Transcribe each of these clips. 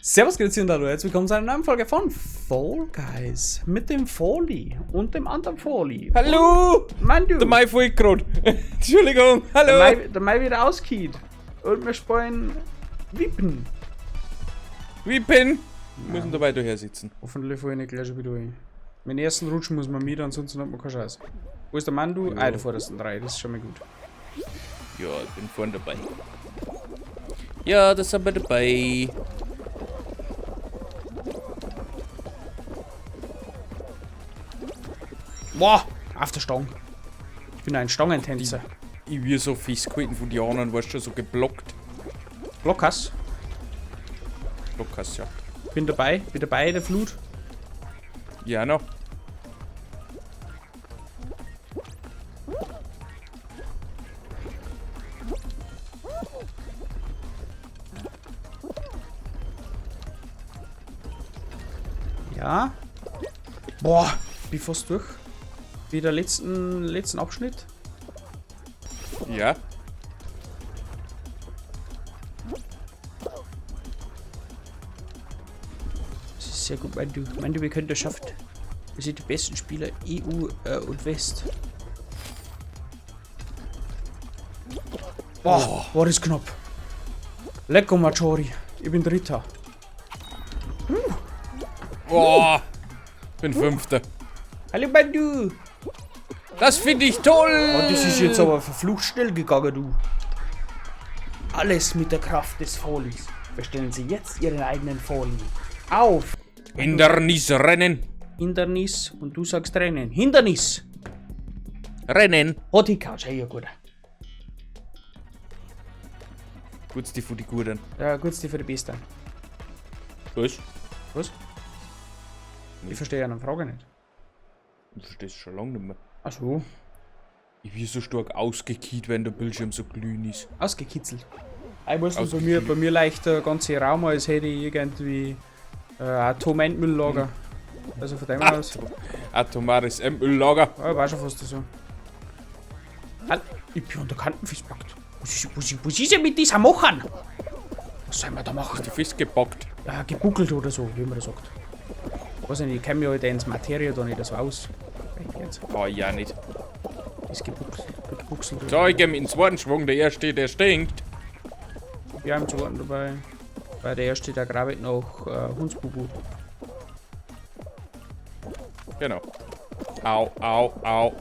Servus, grüezi und hallo, herzlich willkommen zu einer neuen Folge von Fall Guys mit dem Falli und dem anderen Falli. Hallo! Mann, du! Der Mai folgt grad. Entschuldigung, hallo! Der Mai wieder auskieht. Und wir spielen Wippen. Wippen! Wir müssen dabei daher sitzen. Hoffentlich falle ich nicht gleich schon wieder ein. Mit dem ersten Rutschen muss man mit, ansonsten hat man keine Chance. Wo ist der Mandu? Ja. Ah, der vordersten drei, das ist schon mal gut. Ja, ich bin vorne dabei. Ja, das sind wir dabei. Boah, auf der Stange. Ich bin ein Stangentänzer. Ich will so festgehalten von den anderen, weißt du, so geblockt. Blockhass. Blockhass, ja. Bin dabei in der Flut. Ja, noch. Ja. Boah, bin fast durch. Wieder letzten Abschnitt. Ja. Das ist sehr gut, Mandu. Mandu, wir können das schaffen. Wir sind die besten Spieler EU und West. Boah, war das knapp. Lecco Maggiore. Ich bin Dritter. Boah, bin Fünfter. Hallo Mandu. Das finde ich toll. Oh, das ist jetzt aber verflucht schnell gegangen, du. Alles mit der Kraft des Fallis. Bestellen Sie jetzt Ihren eigenen Falli. Auf! Hindernisrennen. Hindernis und du sagst Rennen. Hindernis! Rennen. Hat die Couch, ja gut. Kurz die für die Guten. Ja, kurz die für die Besten. Was? Was? Ich verstehe eine Frage nicht. Ich verstehe es schon lange nicht mehr. Ach so. Ich bin so stark ausgekiet, wenn der Bildschirm so glühend ist. Ausgekitzelt. Ich weiß nicht, Ausgekitzelt. bei mir leicht der ganze Raum, als hätte ich irgendwie Atom-Endmülllager. Also von dem aus. Atomares Endmülllager. Ja, war schon fast so. Halt, ich bin unter Kanten festgepackt. Was ist denn mit dieser Machen? Was soll man da machen? Hast du festgepackt? Ja, gebuckelt oder so, wie man das sagt. Weiß ich nicht, ich kenn mich halt ins Materie da nicht so aus. Jetzt. Oh ja, nicht. Ist gebuchselt. So, ich geh mit dem zweiten Schwung. Der erste, der stinkt. Ja, im zweiten dabei. Weil der erste, der grabt noch Hundsbubu. Genau. Au, au, au.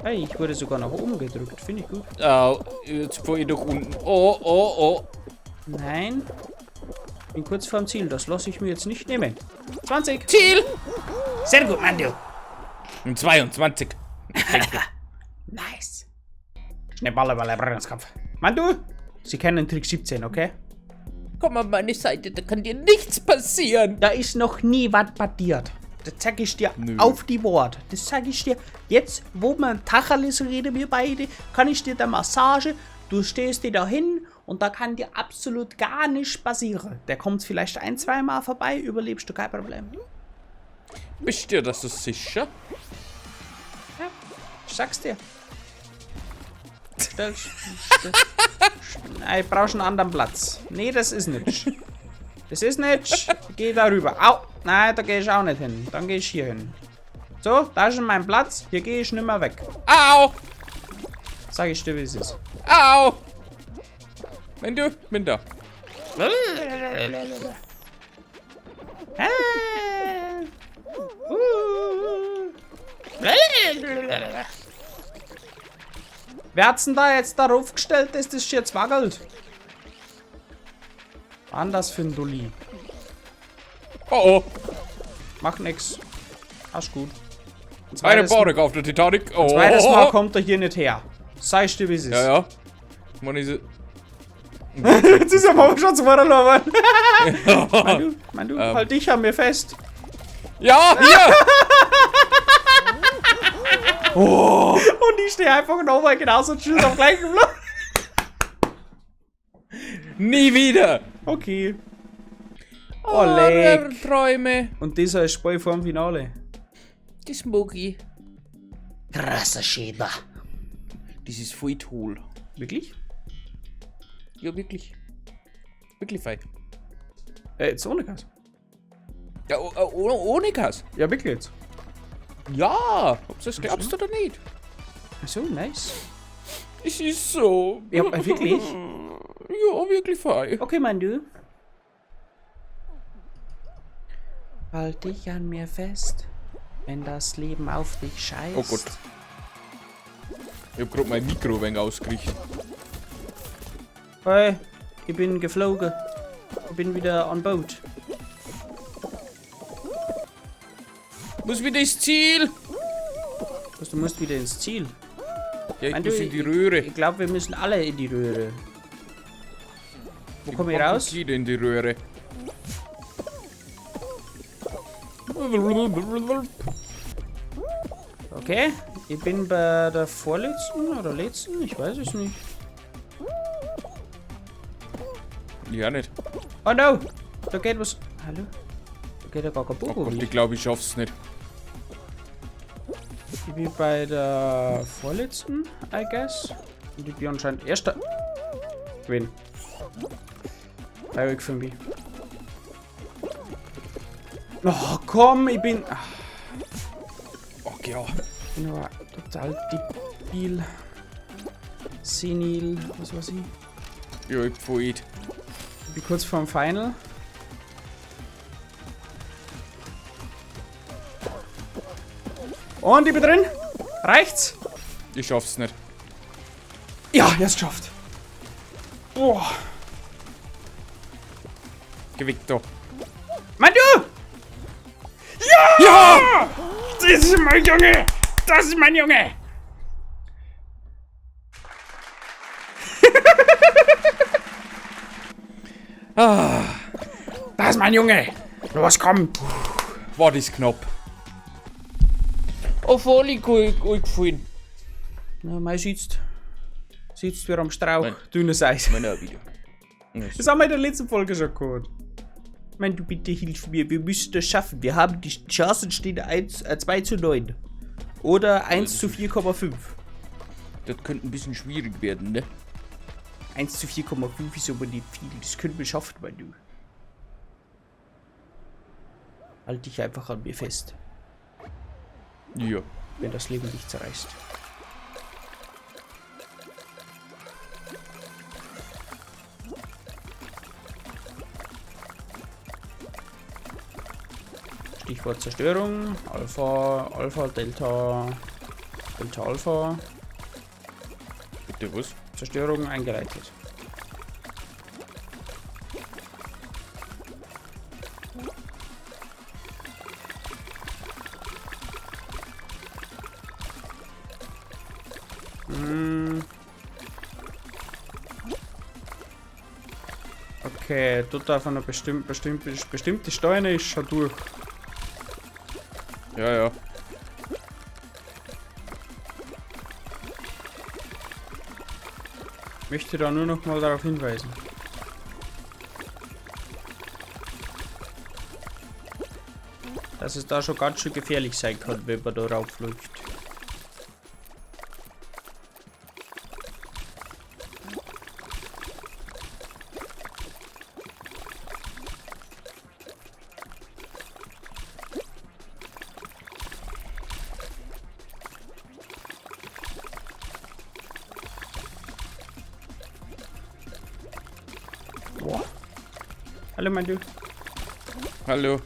Hey, ich wurde sogar nach oben gedrückt. Finde ich gut. Au, jetzt fahr ich doch unten. Oh, oh, oh. Nein. Bin kurz vorm Ziel. Das lasse ich mir jetzt nicht nehmen. 20. Ziel! Sehr gut, Mandu. Und 22. Nice. Schnell Balle, Balle, Brennungskampf. Mandu, Sie kennen Trick 17, okay? Komm an meine Seite, da kann dir nichts passieren. Da ist noch nie was passiert. Das zeig ich dir Nö. auf die Wort. Das zeig ich dir jetzt, wo man Tacheles reden, wir beide, kann ich dir da Massage, du stehst dir da hin und da kann dir absolut gar nichts passieren. Der kommt vielleicht ein, zweimal vorbei, überlebst du kein Problem. Bist dir das so sicher? Ja, ich sag's dir. Nein, ich brauch einen anderen Platz. Nee, das ist nicht. Das ist nicht. Geh da rüber. Au! Nein, da geh ich auch nicht hin. Dann geh ich hier hin. So, da ist mein Platz. Hier geh ich nicht mehr weg. Au! Sag ich dir, wie es ist. Au! Wenn du, bin da. Wer hat's denn da jetzt darauf gestellt, dass das jetzt wackelt? Anders für ein Dulli. Oh oh. Macht nix. Alles gut. Ein Eine Panik auf der Titanic. Oh. Zweites Mal kommt er hier nicht her. Sei still, wie es ist. Ja, ja. Man ist. Jetzt ist er mal schon zu geworden. Mann, du, halt dich an mir fest. Ja, hier! Oh. Und ich stehe einfach nochmal genauso chill auf gleichem Platz. Nie wieder! Okay. Oh, leck. Träume. Und dieser ist Spiel vor dem Finale. Die Smokey. Krasser Schäder. Das ist voll toll. Wirklich? Ja, wirklich. Wirklich fein. Jetzt ohne Gas. Ja, ohne Gas. Ja, wirklich jetzt. Ja, ob du das glaubst oder nicht. Ach so, nice. Es ist so. Ja, wirklich? Ja, wirklich frei. Okay, mein Du. Halt dich an mir fest, wenn das Leben auf dich scheißt. Oh Gott. Ich hab grad mein Mikro ein wenig ausgerichtet. Hey, ich bin geflogen. Ich bin wieder on boat. Muss wieder ins Ziel! Was, du musst wieder ins Ziel? Ja, ich Mein muss du, in die Röhre. Ich glaube, wir müssen alle in die Röhre. Wo komme ich raus? Jeder in die Röhre. Okay, ich bin bei der vorletzten oder letzten, ich weiß es nicht. Ja, nicht. Oh no! Da geht was. Hallo? Da geht ja gar kein Oh Bogo. Gott, ich glaube, ich schaff's nicht. Ich bin bei der vorletzten, I guess. Und ich bin anscheinend erster. Wen? Bei für mich. Oh, komm, ich bin. Ach, Ach ja. ich bin aber total debil. Senil, was weiß ich. Ja, ich voll. Ich bin kurz vorm Final. Und ich bin drin. Reicht's? Ich schaff's nicht. Ja, ich hab's geschafft. Boah. Geh weg da. Mann, du! Ja! Ja! Das ist mein Junge! Das ist mein Junge! Ah, Das ist mein Junge! Los, komm! war das knapp. Oh, voll gefallen. Na, mei sitzt. Sitzt wieder am Strauch. Nein. Dünnes Eis. Meiner wieder. Das haben wir in der letzten Folge schon gehabt. Mein, du bitte hilf mir, wir müssen das schaffen. Wir haben die Chancen stehen 2:9. Oder 1:4,5. Das könnte ein bisschen schwierig werden, ne? 1:4,5 ist aber nicht viel. Das können wir schaffen, mein du. Halt dich einfach an mir fest, Ja. wenn das Leben dich zerreißt. Stichwort Zerstörung. Alpha, Alpha, Delta, Delta, Alpha. Bitte was? Zerstörung eingeleitet. Okay, dort darf eine bestimmte Steine ist schon durch. Ja, ja. Ich möchte da nur noch mal darauf hinweisen. Dass es da schon ganz schön gefährlich sein kann, wenn man da raufläuft. Boah. Hallo, mein Du. Hallo.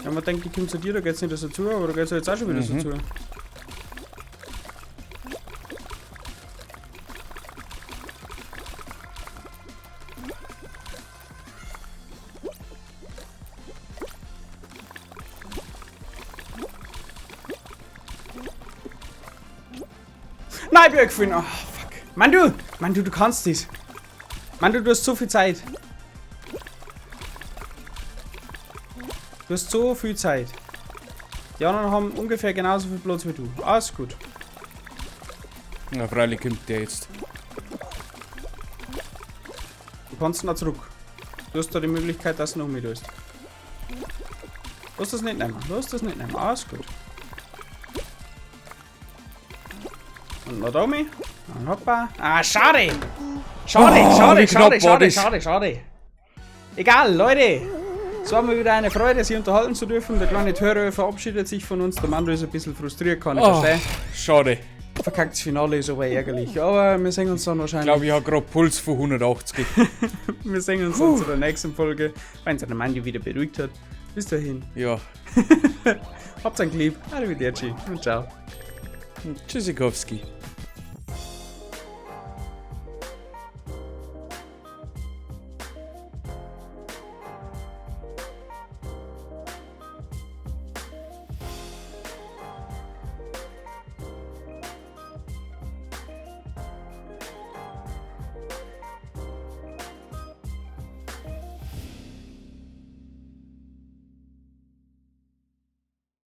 Ja, man denkt, ich komme zu dir, da geht's nicht so zu, aber da geht's ja jetzt auch schon wieder so zu. Nein, ich bin gefallen. Oh, fuck. Mann, du! Mann, du kannst das. Mann, du hast so viel Zeit. Du hast so viel Zeit. Die anderen haben ungefähr genauso viel Platz wie du. Alles gut. Na, freilich kommt der jetzt. Du kannst noch zurück. Du hast da die Möglichkeit, dass du noch mit tust. Lass das nicht nehmen. Lass das nicht nehmen. Alles gut. Und noch da mit. Und hoppa. Ah, schade! Schade, Oh, schade, wie knapp schade, war schade, das? schade, schade. Egal, Leute. Es war mir wieder eine Freude, Sie unterhalten zu dürfen. Der kleine Törö verabschiedet sich von uns. Der Mando ist ein bisschen frustriert, kann ich Oh, verstehen. Schade. Verkacktes Finale ist aber ärgerlich. Aber wir sehen uns dann Ich wahrscheinlich. glaube, ich habe gerade Puls von 180. Wir sehen uns dann zu der nächsten Folge, wenn sich der Mandi wieder beruhigt hat. Bis dahin. Ja. Habt's einen lieb. Arrivederci und ciao. Tschüssikowski.